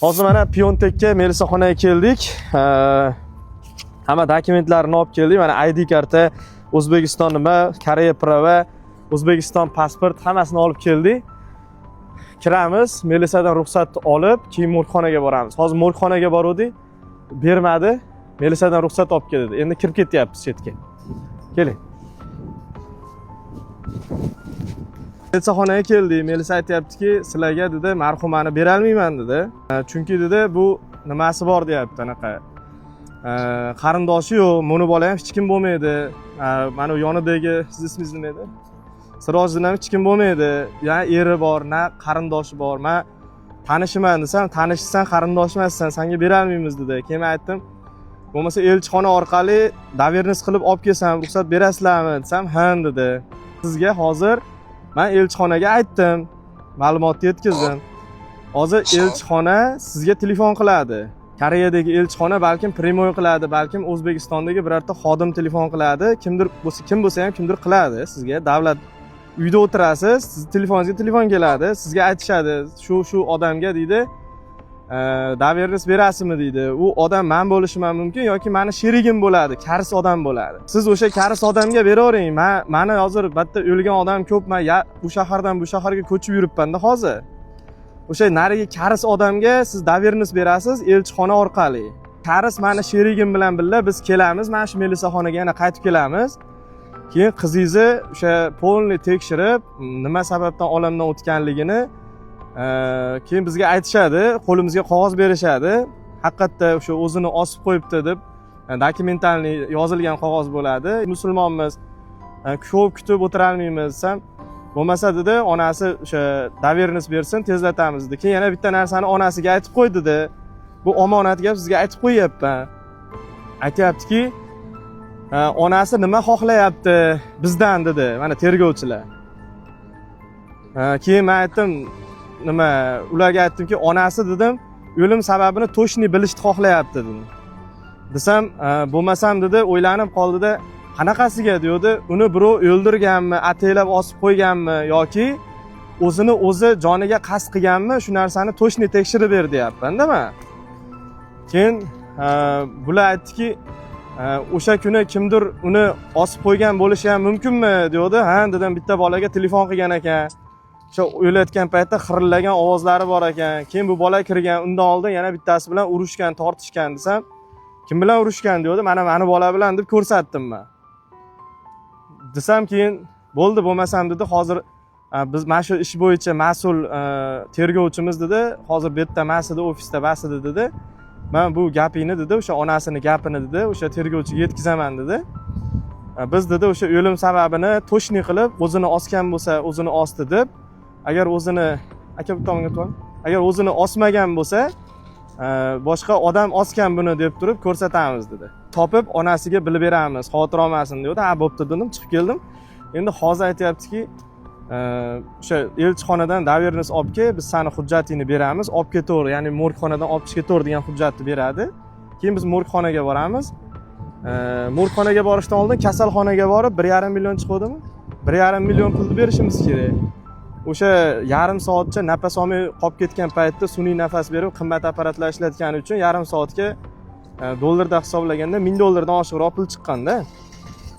Hozir mana Pyontekka, melisaxonaga keldik. Hamma dokumentlarini olib keldik. Mana ID karta, O'zbekiston nima, Koreya права, O'zbekiston pasport, hammasini olib keldik. Kiramiz, melisadan ruxsat olib, keyin morgxonaga boramiz. Hozir morgxonaga boruvdik, bermadi. Melisadan ruxsat olib keldi. Endi kirib ketyapmiz chetga. Keling. Melisaxonaga keldik. Melisa aytyaptiki, sizlarga, dedi, marhumani berolmayman, dedi. Chunki, dedi, bu nimasi bor deyapti, anaqa. Qarindoshi yo'q, buni bola ham hech kim bo'lmaydi. Mana bu yonidagi, siz ismingiz nima edi? Sirojiddin ham hech kim bo'lmaydi. Ya eri bor, na qarindoshi bor. Man tanishiman desam, tanishsan, qarindosh emassan, senga berolmaymiz, dedi. Keyin men aytdim, bo'lmasa elchixona orqali доверенность qilib olib kelsam, ruxsat berasizlarmi desam, ha, dedi. Sizga hozir man elchixonaga aytdim, ma'lumotni yetkazdim. Hozir elchixona sizga telefon qiladi. Koreyadagi elchixona balkim прямой qiladi, balkim O'zbekistondagi birorta xodim telefon qiladi. Kimdir bo'lsa, kim bo'lsa ham kimdir qiladi sizga. Davlat uyda o'tirasiz, sizni telefoningizga telefon keladi, sizga aytishadi, shu shu odamga, deydi, доверенность berasizmi, deydi. U odam man bo'lishim ham mumkin yoki mani sherigim bo'ladi, karis odam bo'ladi. Siz o'sha karis odamga beravering. Man mani hozir bitta o'lgan odam ko'p, man bu shahardan bu shaharga ko'chib yuribman-da hozir. O'sha narigi karis odamga siz доверенность berasiz elchixona orqali. Karis mani sherigim bilan birga biz kelamiz, mana shu melisaxonaga yana qaytib kelamiz. Keyin qizingizni o'sha полный tekshirib, nima sababdan olamdan o'tganligini keyin bizga aytishadi, qo'limizga qog'oz berishadi. Haqiqatda o'sha o'zini osib qo'yibdi deb документальный yozilgan qog'oz bo'ladi. Musulmonmiz, ko'p kutib o'tirolmaymiz desam, bo'lmasa, dedi, onasi o'sha доверенность bersin, tezlatamiz, dedi. Keyin yana bitta narsani onasiga aytib qo'y, dedi. Bu omonat gap, sizga aytib qo'yyapman. Aytyaptiki, onasi nima xohlayapti bizdan, dedi, mana tergovchilar. Keyin man aytdim, nima, ularga aytdimki, onasi, dedim, o'lim sababini точный bilishni xohlayapti, dedim. Desam, bo'lmasam, dedi, o'ylanib qoldida, qanaqasiga, deydi, uni birov o'ldirganmi, ataylab osib qo'yganmi yoki o'zini o'zi joniga qasd qilganmi, shu narsani точный tekshirib ber, deyapmanda man. Keyin bular aytdiki, o'sha kuni kimdir uni osib qo'ygan bo'lishi ham mumkinmi, deydi. Ha, dedim, bitta bolaga telefon qilgan ekan, o'sha o'layotgan paytda xirillagan ovozlari bor ekan. Keyin bu bola kirgan, undan oldin yana bittasi bilan urushgan, tortishgan, desam, kim bilan urushgan, deydi. Mana mani bola bilan, deb ko'rsatdim man. Desam, keyin bo'ldi, bo'lmasam, dedi, hozir biz mana shu ish bo'yicha mas'ul tergovchimiz, dedi, hozir bu yerda emas edi, ofisda emas edi, dedi. Man bu gapingni, dedi, o'sha onasini gapini, dedi, o'sha tergovchiga yetkazaman, dedi. Biz, dedi, o'sha o'lim sababini точный qilib, o'zini osgan bo'lsa, o'zini osdi deb, agar o'zini, aka, bu tomonga turing, agar o'zini osmagan bo'lsa, boshqa odam osgan buni deb turib ko'rsatamiz, dedi. Topib onasiga bilib beramiz, xavotir olmasin, dedi. Ha, bo'pti, dedim, chiqib keldim. Endi hozir aytyaptiki, o'sha elchixonadan доверенность olib kel, biz sani hujjatingni beramiz, olib ketaver, ya'ni morgxonadan olib chiqib ketaver degan hujjatni beradi. Keyin biz morgxonaga boramiz. Morgxonaga borishdan oldin kasalxonaga borib 1,5 million chiquvdimi, 1,5 million pulni berishimiz kerak. O'sha yarim soatcha nafas olmay qolib ketgan paytda sun'iy nafas berib, qimmat apparatlar ishlatgani uchun yarim soatga dollarda hisoblaganda 1000 dollardan oshiqroq pul chiqqanda,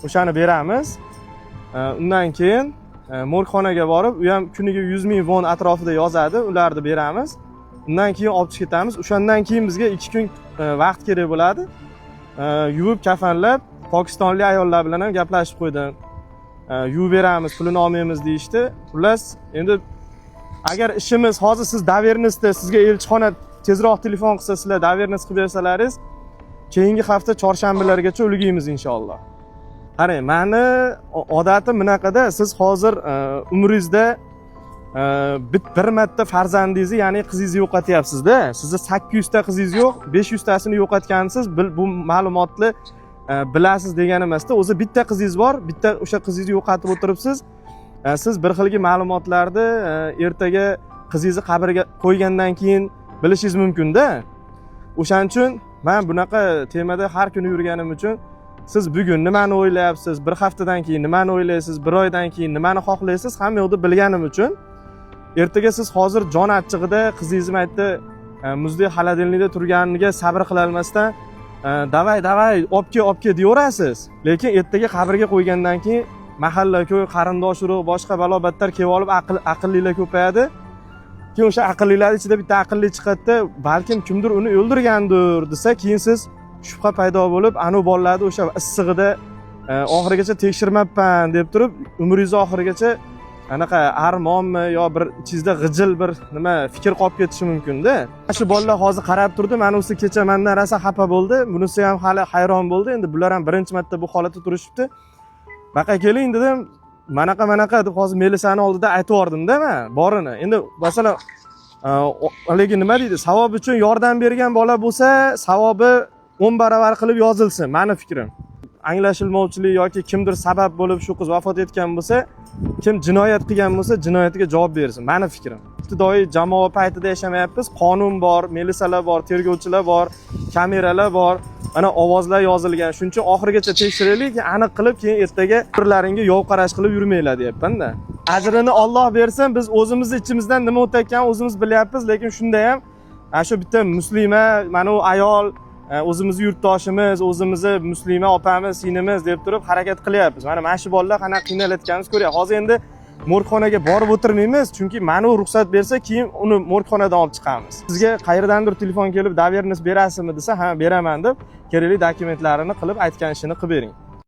o'shani beramiz. Undan keyin morgxonaga borib, u ham kuniga 100 000 von atrofida yozadi, ularni beramiz. Undan keyin olib chiqib ketamiz. O'shandan keyin bizga 2 kun vaqt kerak bo'ladi. Yuvib kafanlab, pokistonlik ayollar bilan ham gaplashib qo'ydim. Yuvib beramiz, pulini olmaymiz, deyishdi. Xullas, endi agar ishimiz hozir siz доверенность da, sizga elchixona tezroq telefon qilsa, sizlar доверенность qilib bersalaringiz, keyingi hafta chorshanbalargacha ulgaymiz, inshaalloh. Qarang, mani odatim bunaqada, siz hozir umringizda bir marta farzandingizni, ya'ni qizingizni yo'qotyapsizda. Sizni 800 ta qizingiz yo'q, 500 tasini yo'qotgansiz, bu ma'lumotni bilasiz degani emasda. O'zi bitta qizingiz bor, bitta o'sha qizingizni yo'qotib o'tiribsiz. Siz bir xilgi ma'lumotlarni ertaga qizingizni qabrga qo'ygandan keyin bilishingiz mumkinda. O'shaning uchun man bunaqa temada har kuni yurganim uchun, siz bugun nimani o'ylayapsiz, bir haftadan keyin nimani o'ylaysiz, bir oydan keyin nimani xohlaysiz, hamma yoqda bilganim uchun, ertaga siz hozir jon achchig'ida qizingizni maytda Muzdek холодильник da turganiga sabr qilolmasdan "Давай, давай, olib kel, olib kel", deyaverasiz. Lekin ertaga qabrga qo'ygandan keyin mahalla ko'y, qarindosh urug', boshqa balo battar kelib olib, aqllilar ko'payadi. Keyin o'sha aqllilar ichida bitta aqlli chiqadida, "Balkim kimdir uni o'ldirgandir", desa, keyin siz shubha paydo bo'lib, anavi bolalarni o'sha issig'ida oxirigacha tekshirmabman deb turib, umringizni oxirigacha anaqa armonmi yo bir ichingizda g'ijil bir nima fikr qolib ketishi mumkinda. Shu bolalar hozir qarab turdi, manisi kecha mandan rosa xafa bo'ldi, bunisi ham hali hayron bo'ldi. Endi bular ham birinchi marta bu holatda turishibdi. "Baqa keling", dedim, "manaqa manaqa", deb hozir melisani oldida aytib yubordimda man borini. Endi masalan, haligi nima deydi, savob uchun yordam bergan bola bo'lsa, savobi 10 baravar qilib yozilsin, mani fikrim. Anglashilmovchilik yoki kimdir sabab bo'lib shu qiz vafot etgan bo'lsa, kim jinoyat qilgan bo'lsa, jinoyatiga javob bersin, mani fikrim. Ibtidoiy jamoa paytida yashamayapmiz. Qonun bor, milisalar bor, tergovchilar bor, kameralar bor, mana ovozlar yozilgan. Shuning uchun oxirigacha tekshiraylik aniq qilib, keyin ertaga birlaringga yov qarash qilib yurmanglar deyapmanda. Ajrini Olloh bersin. Biz o'zimizni ichimizdan nima o'tayotganini o'zimiz bilyapmiz, lekin shunda ham ana shu bitta muslima, mana u ayol, o'zimizni yurtdoshimiz, o'zimizni muslima opamiz, singlimiz deb turib harakat qilyapmiz. Mana shu bolalar qanaqa qiynalayotganimiz ko'ryapmiz. Hozir endi morgxonaga borib o'tirmaymiz, chunki mana u ruxsat bersa, keyin uni morgxonadan olib chiqamiz. Sizga qayerdandir telefon kelib, "Доверенность berasizmi?" desa, "Ha, beraman", deb kerakli dokumentlarini qilib, aytgan ishini qilib bering.